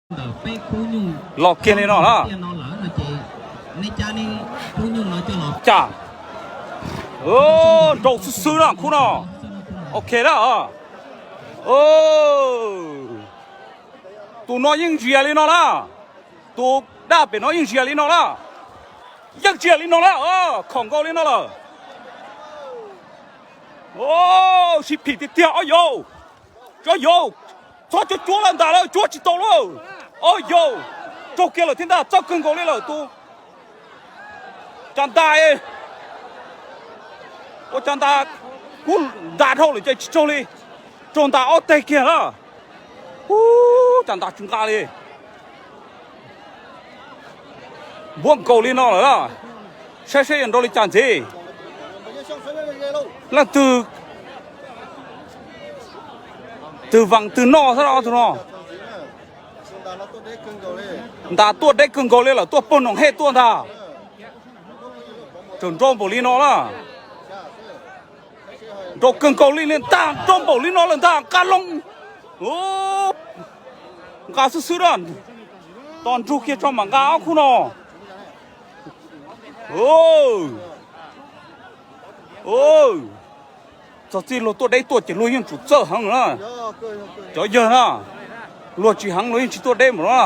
Los kiag li no lawm. Cas, nrau xwb xwb na khub no. Ok lawm. Tus no yeej zias li no lawm. Tus daj pem no yeej zias li no lawm. Yeej zias li no lawm, khom nkaus li no lawm. Sib phim tiag tiag ob yaus. Ob yaus, txhob cuab cuab lawm ntag, lawv cuab tsis tau lawm. Ob yaus, raug kiag lawm thiab ntag, txawj kawg nkaus li lawm tus. Cas ntas, ua cas ntas, kuv ntas dhau lawm ces tsis raug li, raug ntas ob teg kiag lawm. Ub, cas ntas tsis nqa li. Npuab nkaus li no lawm, saib saib yuav nrau li cas ntxiv. Leej twg, twg vaas twg noj xwb os tus no. Ntas tuaj deb kawg nkaus li lawm, tuaj pog Noom Hej tuaj ntag. Tseem nrau npaum li no lawm. Nrau kawg nkaus li ntag, nrau npaum li no lawm ntag, nqa loo. Nqa xwb xwb na. Tos nrug kiag tso mam nqa ob khub no. Txog txij luag tuaj deb tuaj ces luag yeej tsum txawj heev na. Cov yawg na, luag tsis heev luag yeej tsis tuaj deb npaum no.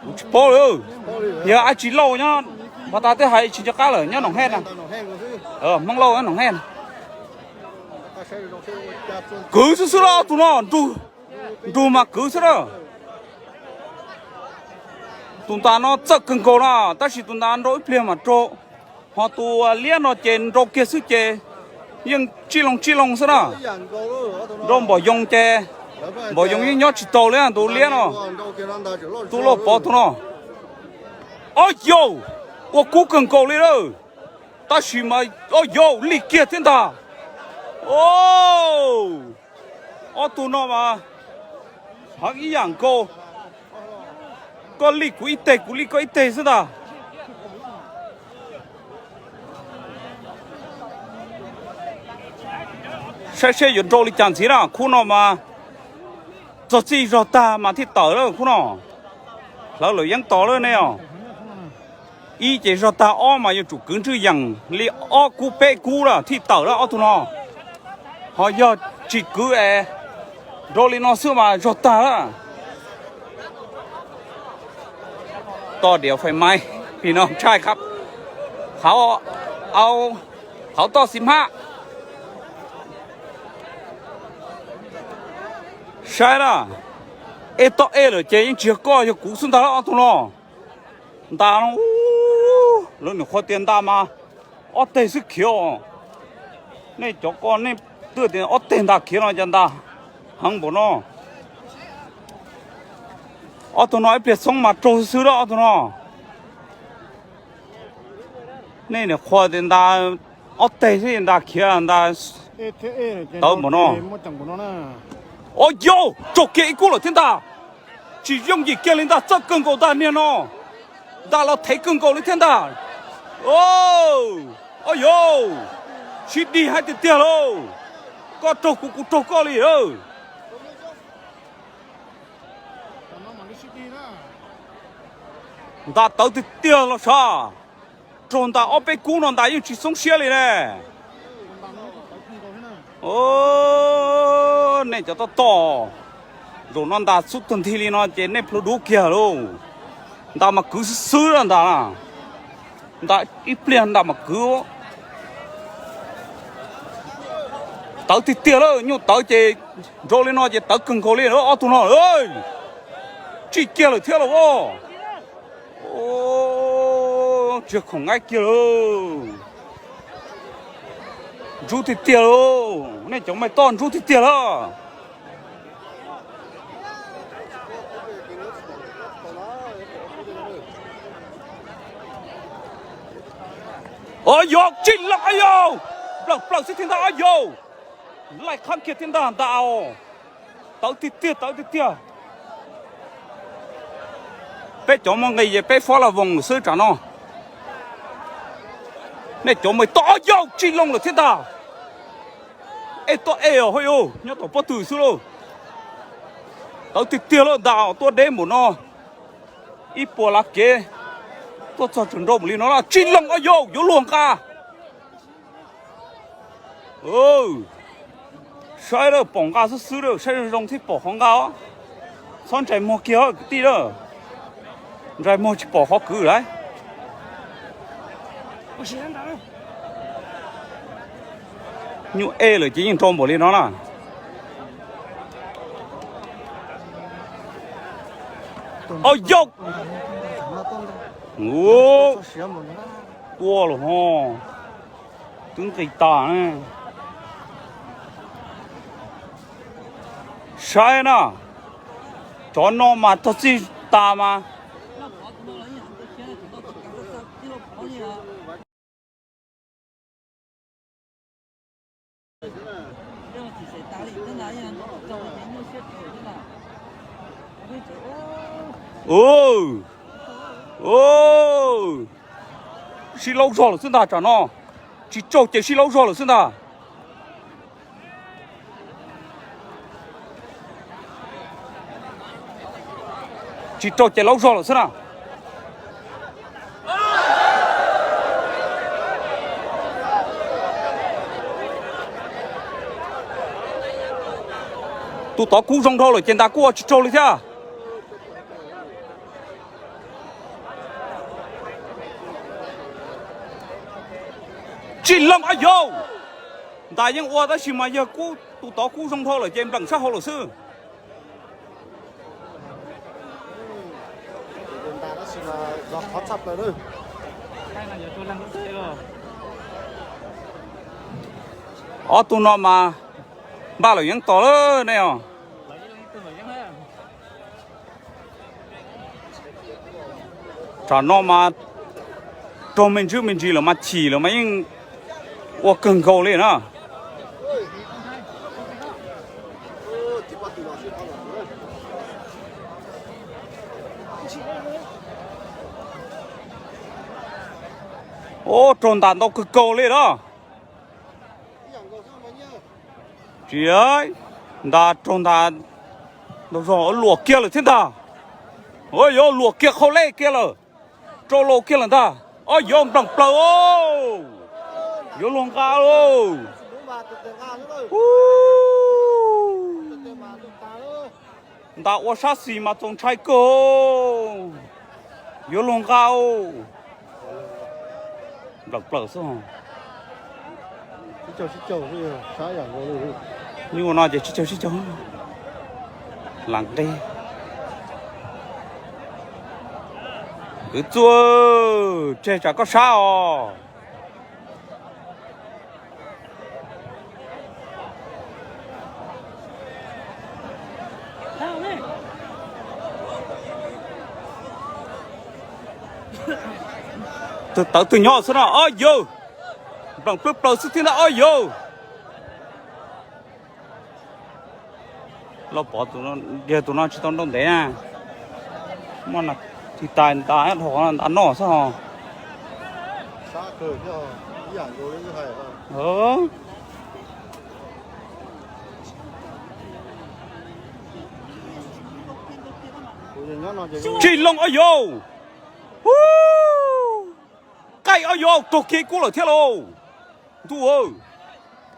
Kuv tsis paub li. Yog ab tsi lauj nyob, npog tas twb hais tsis nco qab lawm, nyob Noom Hej na. Hmoob lauj nyob Noom Hej na. Kwv xwb xwb los tus no, nrug mas kwv xwb na. Tus ntas no txawj kawg nkaus na, tab sis tus ntas nrau ib pliag mas raug. Ho tus liab no ces nrau kiag xwb ces yeej tsij loo tsij loo xwb na. Nrau npaum yoov ces npaum yoov yeej nyob tsis tau li tus liab no. Tus lauj pov tus no. Ob yaus, ua kub kawg nkaus li lawm. Tab sis mas ob yaus lim kiag thiab ntag. Ob tug no mas heev ib yam nkaus. Koj lim kuv ib teg, kuv lim koj ib teg xwb ntag. Saib seb yuav nrau li cas ntxiv na, khub no mas txog txij zog tag mas thiaj tawm lawm khub no. Hlawv lawm yeeb tos lawm ne os. Ib ces zog tag, ob mas yuav tsum kwv ntswj yees li ob kub peb kub lawm thiaj tawm lawm ob tug no. Ho yog tsis kwv es nrau li no xwb mas zog tag lawm. Toj diav fais maib pis no tshaj khab. Qhauv, qhauv toj xis hmab. Saib na, ej toj ej lawm ces yeej tsis yog koj yog kuv xwb ntag ob tug no. Ntas no, lawv niam qhuav tias ntas mas ob teg xwb khiav os. Nej cov ko nej twb tias ob teg ntas khiav no cas ntas heev npaum no. Ob tug no ib pliag xoob mas raug xwb lawm ob tug no. Nej niam qhuav tias ntas ob teg xwb ntas khiav ntas tawv npaum no. Ob yaus, raug kiag ib kub lawm thiab ntag. Tsis yooj yim kiag li ntag, txawj kawg nkaus ntag niag no. Ntas los thev kawg nkaus li thiab ntag. Ob yaus, sib dig heev tiag tiag lauj. Koj raug kuv, kuv raug koj li. Ntas tawv tiag tiag los sav. Raug ntas ob peb kub no ntas yeej tsis xoob siab li ne. Nej cov toj toj, zaum no ntas xub tuag nthi li no ces nej plhu dub kiag lauj. Ntas mas kwv xwb xwb ntas, ntas ib pliag ntas mas kwv. Tawv tiag tiag lawm, nyuj tawv ces nrau li no ces tawv kawg nkaus li ob tug no. Tsij kiag lawm thiab los as. Tsis khoom nqaij kiag lauj. Ntsub tiag tiag lauj, nej cov me toj ntsub tiag tiag lauj. Ob yaus, tsij loo ob yaus, plawm plawm xwb thiab ntag ob yaus. Laij qhab kiag thiab ntag ntas os. Tawv tiag tiag, tawv tiag tiag. Peb cov muaj nqis ces peb fob la voos xwb tsam no. Nej cov me toj, ob yaus, tsij loo lawm thiab ntag. Ej toj ej os, nyob tom pob tw xwb lauj. Tawv tiag tiag lawm ntag, tuaj deb npaum no, ib puas lav kev tuaj txog tseem nrau npaum li no na. Tsis lees, ob yau, yuav luag nqa. Saib lawm, pom nqa xwb xwb lawm, saib zoo zoo thiaj pom qhov nqa os. Txhob ntsais muag kiag kwv tij lawm, ntsais muag tsis pom qhov kwv lawm. Nyuj ej lawm ces yeej nrau npaum li no na. Au yau, ua los ho twb nqis tas. Saib na, cov no mas tog txij tas mas. Sib laub zog lawm xwb ntag tsam no. Tsis raug ces sib laub zog lawm xwb ntag. Tsis raug ces laub zog lawm xwb na. Tus tod kub zoo dhau lawm ces ntas kuj ua tsis raug li thiab. Tsis lees, ob yau, ntas yeej ua tab sis mas yawg kub, tus tod kub zoo dhau lawm ces npleem sab hauv lawm xwb. Ob tug no mas npaj lawm yeeb tos lawm ne os. Tsam no mas raug me ntsis me ntsis lawm mas chim lawm mas yeej ua kawg nkaus li na. Ub, raug ntas ntau kawg nkaus li na. Tsis, ntas raug ntas ntau zog luam kiag lawm thiab ntag. Yuav luam kiag qhau lej kiag lawm, rau laus kiag lawm ntag. Ob yau, npleem plaws, yuav luag nqa lauj. Ntas ua sab xis mas txaus ntshai kawg, yuav luag nqa. Npleem plaws xwb. Nyuj no ces sib caug sib caug, lam nqe. Kwv Txuj, tseg tsam koj sab os. Twg tawv twg nyob xwb no ob yau. Npleem plwb plaws xwb thiab ntag ob yau. Los pov, yog tus no tsis tau nrau ntev na. Muaj tis tais ntas dhau qhov ntas noj xwb os. Tsis lees ob yau. Qaij ob yau, raug kiag ib kub lawm thiab lauj. Ntuj,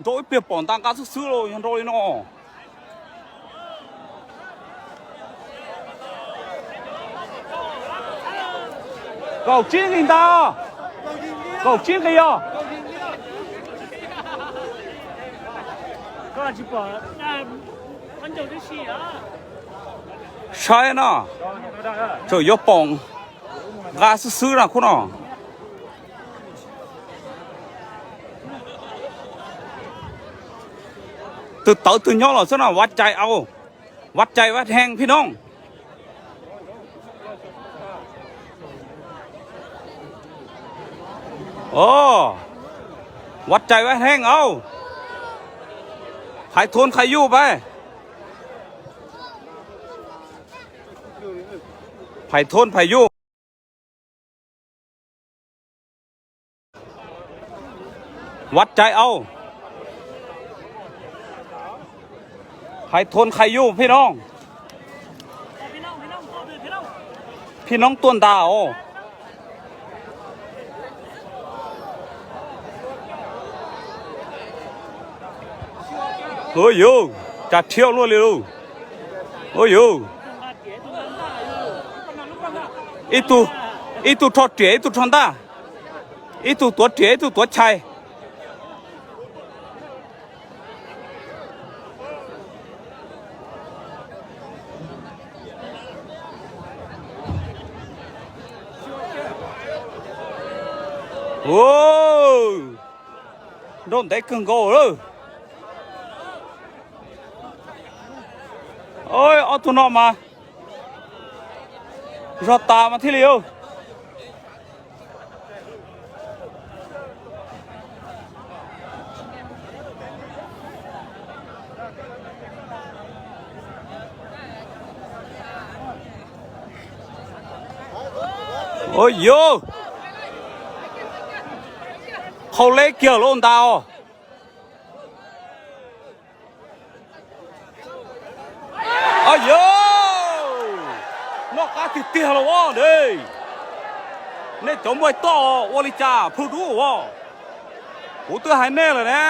nrau ib pliag pom ntas nqa xwb xwb lauj, yog nrau li no. Kaum tsib nqis ntas, kaum tsib nqis os. Saib na, tseem yuav pom nqa xwb xwb na khub no. Twg tawv twg nyob los xwb no, vaj cai au, vaj cai vaj heej phij nooj. Vaj cai vaj heej au, phais thun phais yuj pab, phais thun phais yuj. Vaj cai au, phais thun phais yuj phij nooj. Phij noob tuaj ntas os. Ua yus, cas rhiab luaj li lauj. Ua yus, ib tug rho riam ib tug rho ntaj, ib tug tuav riam ib tug tuav chais. Nraug ntev kawg nkaus lawm. Ob tug no mas zog tas mas thiaj li. Ua yus, qhau leb kiag lub ntas os. Ua yus, noj qab tiag tiag los as ne. Nej cov muaj toj ua li cas plhu dub as. Kuv twb hais nej lawm ne.